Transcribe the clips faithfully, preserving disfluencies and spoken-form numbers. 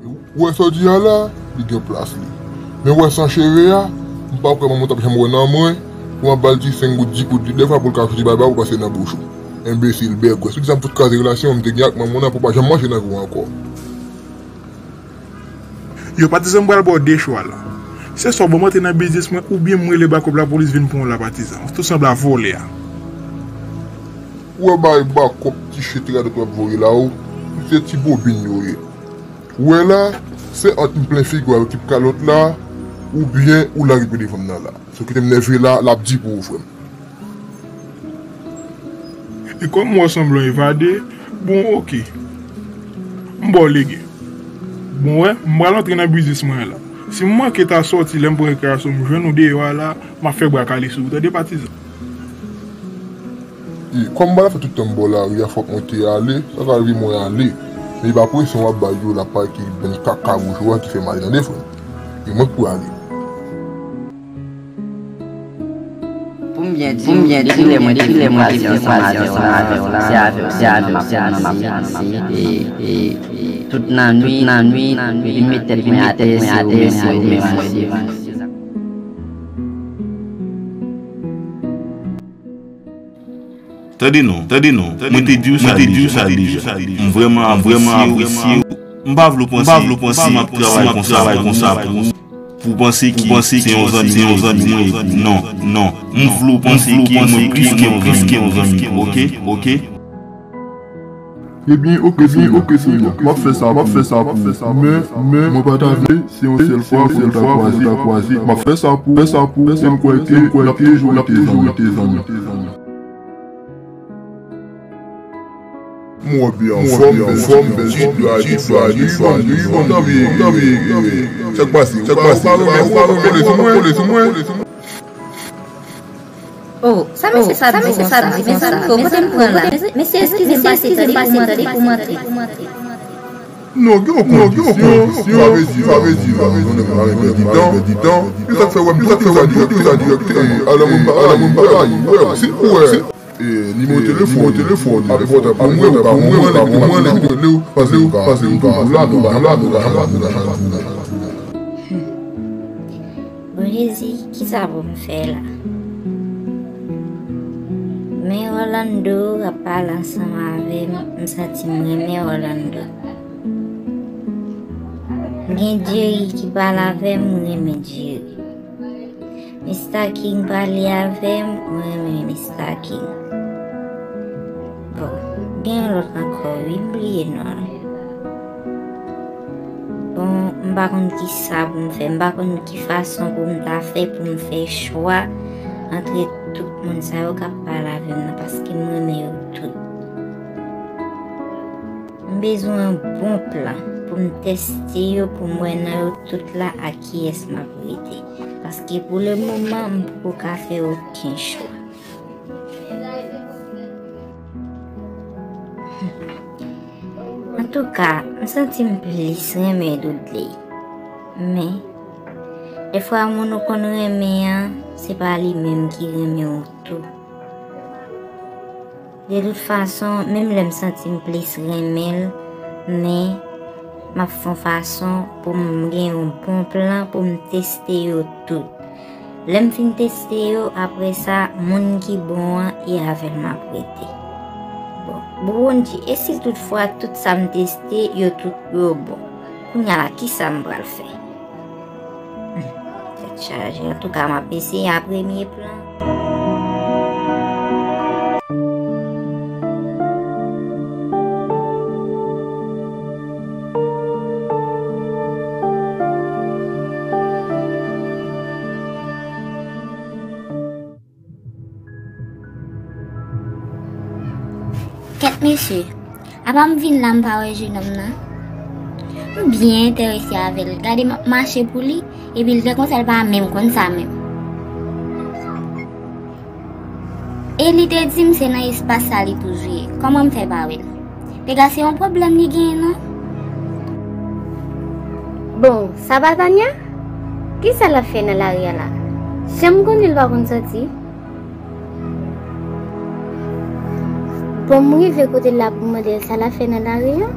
Ou wè sa w di a la, li gen plas li. Men w wè san cheve a, m pa kwè manman w t ap janm wè nan mwen, pou m ap ba l ti senk goud, dis goud li, dèfwa pou l ka soti bay ba ou pase nan bouch ou. Enbesil, bègwè. Si w di sa m fout kraze relasyon m te gen ak manman w nan, pou w pa janm mache nan vi w ankò. Yo, patizan, m pral ba w de chwa la. Se swa w ban m antre nan biznis mwen, oubyen m rele bakòp lapolis vin pran w la, patizan. Ou tou sanble a vòlè a. Ou wè bay bakòp ti chete radòt w ap voye la, ou, se ti bobin yo ye. Ou wè la, se ant m plen figi w avèk tout kalòt la, oubyen ou lage pye devan m nan la. Sa w kite m nève la, l ap di pou ou, frè m. E kòm w sanble evade, bon, oke. M ba w lege. Bon, wè, m pral antre nan biznis mwen la. Si m manke ta sòti lè m pran rekreasyon m jwenn ou deyò a la, m ap fè bra kale sou ou, tande patizan. E, kòm m pa ta fè tout tan m bò lari a, fòk mwen te ale, sa ka rive mwen ale. Men e pa presyon w ap bay yo la, pa ki bèl kaka bouch ou a ki fè m ale, tande, frè m. E mwen k pou ale. Pou m byen di w, depi lè mwen te vin kwaze ansanm avè w la, se avè w sèlman m ap panse. E, e, tout nannwit, tout nannwit, epi m met tèt mwen atè, se ou menm, se ou menm, se ou menm. Tande non, tande non, mwen te di w sa deja. M vrèman apresye w. M pa vle w panse, panse si m ap travay konsa, travay konsa pou ou, pou w panse ki se yon zanmi, se yon zanmi mwen epi non, non. M vle w panse ki mwen plis ke yon zanmi, oke, oke? Ebyen, oke, se oke, se oke. M ap fè sa, m ap fè sa pou ou. Men, men, mwen pa ta vle, se yon sèl fwa pou nou ta kwaze, ta kwaze. M ap fè sa pou, fè sa pou ou, e m kwè ke n ap toujou rete zanmi. M wè w byen anfòm, bèl ti, bèl ti, bèl ti, bèl ti, bèl ti, bèl ti. Sa k pase? Sa k pase? Ou pa renmen, ou pa renmen kole sou mwen, kole sou mwen. Oh, sa mesye sa ap di konsa? Mesye sa ap di konsa? Kote m pran la? Mesye, eskize m, pase, tande, pou m antre. Non, gen yon kondisyon. Sa vle di, sa vle di, non, non, non, non, non, non, non. E sa k fè w wè m toujou di w sa dirèk, e, alò moun pa rayi, wè, si l pou wè, e, nimewo telefòn, telefòn, apre pòtab pou mwen, ou ka pran mwen, ou ka pran mwen, epi rele w, pase, pase, m toujou la, nou la, nou la, nou la, nou la. Bon Jezi, kisa pou m fè la? Men Orlando ap pale ansanm avè m, m santi m renmen Orlando. Gen Jerry ki pale avè m, m renmen Jerry. Mista King pale avè m, m renmen Mista King. Bon, gen yon lòt ankò, wi, m bliye non l. Bon, m pa konn kisa pou m fè, m pa konn ki fason pou m ta fè pou m fè chwa antre tout moun sa yo k ap pale avè m nan, paske m renmen yo tout. M bezwen yon bon plan pou m tèste yo, pou m wè nan yo tout la ak kiyès m ap rete. Paske pou le moman, m poko ka fè okenn chwa. Antouka, m santi m plis renmen Dudley. Men, dèfwa moun ou konn renmen an, se pa li menm ki renmen w tou. De tout fason, menm lè m santi m plis renmen l, men m ap fè yon fason pou m gen yon bon plan pou m teste yo tout. Lè m fin teste yo, apre sa, moun ki bon an, e avè l m ap rete. Bon, Boubounji, e si toutfwa tout sa m teste, yo tout yo bon? Kounye a la, kisa m pral fè? Hmm, tèt chaje. Antouka, m ap eseye a premye plan. Kèt mesye, apa m vin la m pa wè jenòm nan? M byen enterese avè l. Gade m ap mache pou li, epi l te konsa l pa menm konn sa menm. E li te di m se nan espas sa li toujou ye. Kòman m fè pa wè l? Piga se yon pwoblèm li genyen non. Bon, sa pa Tanya? Kisa l ap fè nan lari a la? Jan m konnen l pa konn sòti. Bon, m rive kote l la pou m mande l sa l ap fè nan lari a,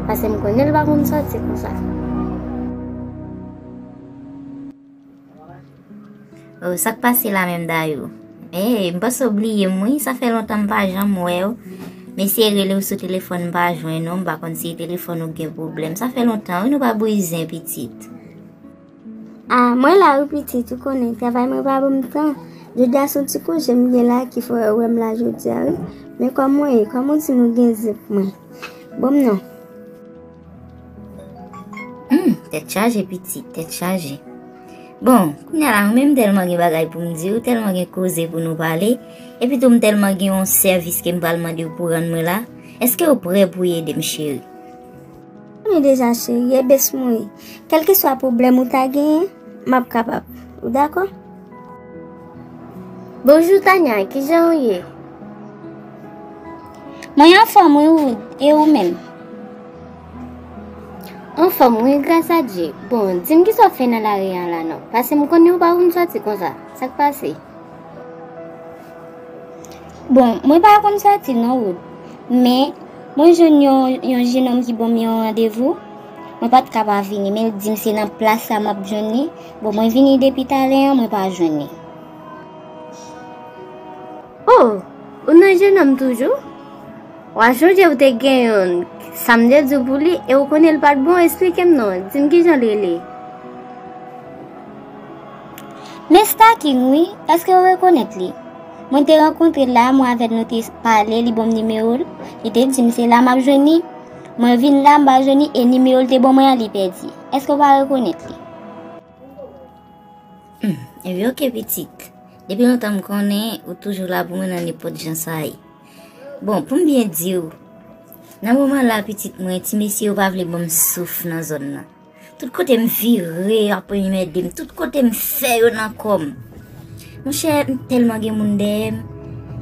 paske m konnen l pa konn sòti konsa. Sa k pase la menm, Dayou? Ey, m panse w bliye m wi, sa fè lontan m pa janm wè w. M eseye rele w sou telefòn, m pa jwenn ou, m pa konn si telefòn ou gen pwoblèm. Sa fè lontan wi, nou pa bouyi zen, pitit. A, mwen la wi, pitit, ou konnen, travay mwen pa ban m tan. Jodi a se yon ti konje m gen la ki fè w wè m la jodi a wi. Men kòman w ye? Kòman w di nou gen zen pou mwen? Ban m non. Hmm, tèt chaje, pitit, tèt chaje. Bon, kounye a la, mwen menm tèlman gen bagay pou m di w, tèlman gen koze pou nou pale, epi tou m tèlman gen yon sèvis ke m pral mande w pou rann mwen la. Èske w prè pou w ede m, cheri? Konnen deja, cheri, e bes mwen ye. Kèlkeswa pwoblèm ou ta genyen, m ap kapab. Ou dakò? Bonjou, Tanya, kijan w ye? Mwen anfòm wi, Wood, e ou menm? Anfòm wi, gras a Dye. Bon, di m kisa w fè nan lari a la non, paske m konnen ou pa konn sòti konsa. Sa k pase? Bon, mwen pa konn sòti non, Wood. Men, mwen jwenn yon, yon jennonm ki ban m yon randevou. Mwen pa t ka pa vini, men l di m se nan plas la m ap jwenn li. Bon, mwen vini depi talè an, mwen pa jwenn li. Oh, ou nan jennonm toujou? W a chonje ou te gen youn, sa m te di w pou li, e ou konnen l pa t bon, esplike m non, di m kijan l rele. Mista King wi, èske w rekonèt li? Mwen te rankontre l la, mwen avè l nou te pale, li ban m nimewo l, li te di m se la m ap jwenn li. Mwen vin la, m pa jwenn li, e nimewo l te ban mwen an, li pèdi. Èske w pa rekonèt li? Hmm, ebyen, oke, pitit. Depi lontan m konnen, ou toujou la pou mwen nan nenpòt jan sa ye. Bon, pou m byen di w, nan moman la, pitit mwen, ti mesye yo pa vle ban m souf nan zòn nan. Tout kote m vire, y ap anmède m. Tout kote m fè, yo nan kò m. Monchè, m tèlman gen moun dèyè m,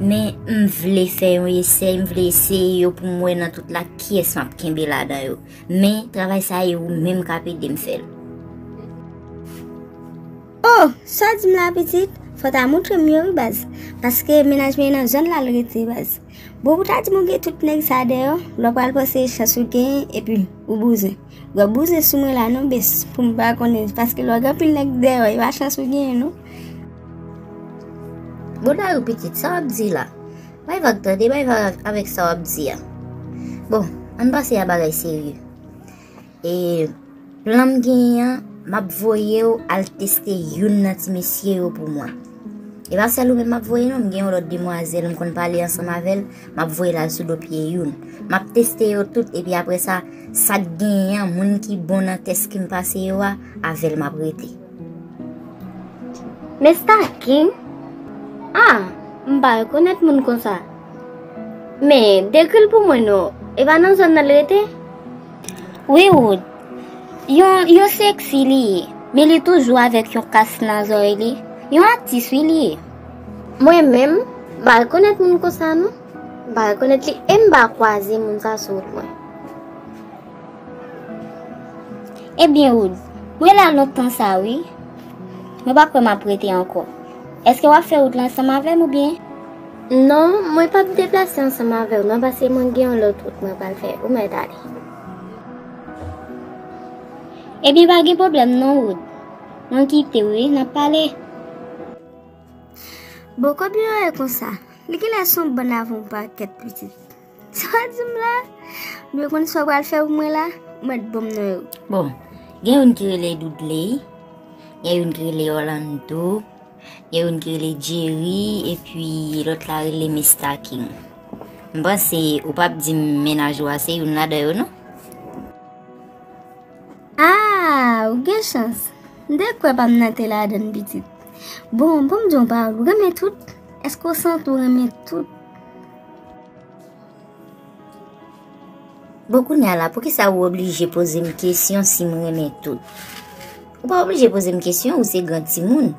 men m vle fè yon esèy, m vle eseye yo pou m wè nan tout la kiyès m ap kenbe ladan yo. Men, travay sa a, e ou menm k ap ede m fè l. Oh, sa w di m la, pitit? Fò w ta montre m yo, wi, baz. Paske mennaj mwen nan zòn la l rete, baz. Bon, pou w ta di m ou gen tout nèg sa dèyè w, lè w pral panse e chans ou genyen, epi ou bouzen. Ou ap bouzen sou mwen la, non, bes, pou m pa konnen, paske lè w gen anpil nèg dèyè w, e pa chans ou genyen, non. Bon, Dayou, pitit, sa w ap di la? Bay vag tande, bay vag avèk sa w ap di a. Bon, ann pase a bagay serye. E plan m genyen an, m ap voye w al teste youn nan ti mesye yo pou mwen. E pa sèl ou menm m ap voye non, m gen yon lòt demwazèl, m konn pale ansanm avè l, m ap voye l al sou do pye youn. M ap teste yo tout, epi apre sa, sa k genyen an, moun ki bon nan tès ke m pase yo a, avè l m ap rete. Mista King? Ah, m pa rekonèt moun konsa. Men, dekri l pou mwen non. E pa nan zòn nan l rete? Wi, Wood. Yon, yon seksi li ye. Men li toujou avèk yon kas nan zòrèy li. Yon atis, wi, li ye. Mwen menm, m pa rekonèt moun konsa non. M pa rekonèt li e m pa kwaze moun sa sou wout mwen. Ebyen, Wood, mwen la lontan sa wi. Mwen pa kwè m ap rete ankò. Èske w ap fè wout la ansanm avè m oubyen? Non, mwen p ap deplase ansanm avè w non, paske mwen gen yon lòt wout mwen pral fè. Ou mèt ale. Ebyen, pa gen pwoblèm non, Wood. Mwen kite w wi, n ap pale. Bon, kòbyo a ye konsa. Li genlè se yon bann avè yon pakèt pitit. Sa w di m la? M vle konn sa w pral fè pou mwen la. Ou mèt ban m non yo. Bon, gen youn ki rele Dudley, gen youn ki rele Orlando, gen youn ki rele Jerry, epi lòt la rele Mista King. M panse ou p ap di m mennaj ou a se youn ladan yo, non? Ah, ou gen chans. M te kwè pa m nan te ladan l pitit. Bon, ban m di w yon pawòl, ou renmen tout? Èske w santi w renmen tout? Bon, kounye a la, poukisa ou oblije poze m kesyon si m renmen tout? Ou pa oblije poze m kesyon, ou se gran timoun.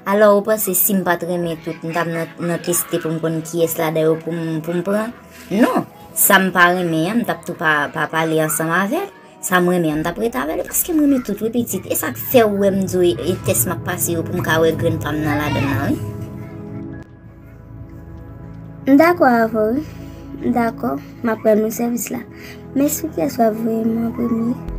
Alò, ou panse si m pa t renmen tout, m t ap nan, nan teste pou m konn kiyès ladan yo pou m, pou m pran? Non, sa m pa renmen an, m t ap tou pa, pa pale ansanm avè l. Sa m renmen an, m t ap rete avè l, paske m renmen tout, wi, pitit. E sa k fè ou wè m di w, e, e tès m ap pase yo pou m ka wè grenn pa m nan ladan l lan, wi. M dakò avè w, wi. M dakò, m ap pran nou sèvis la. Men sou kiyès w ap voye m an premye?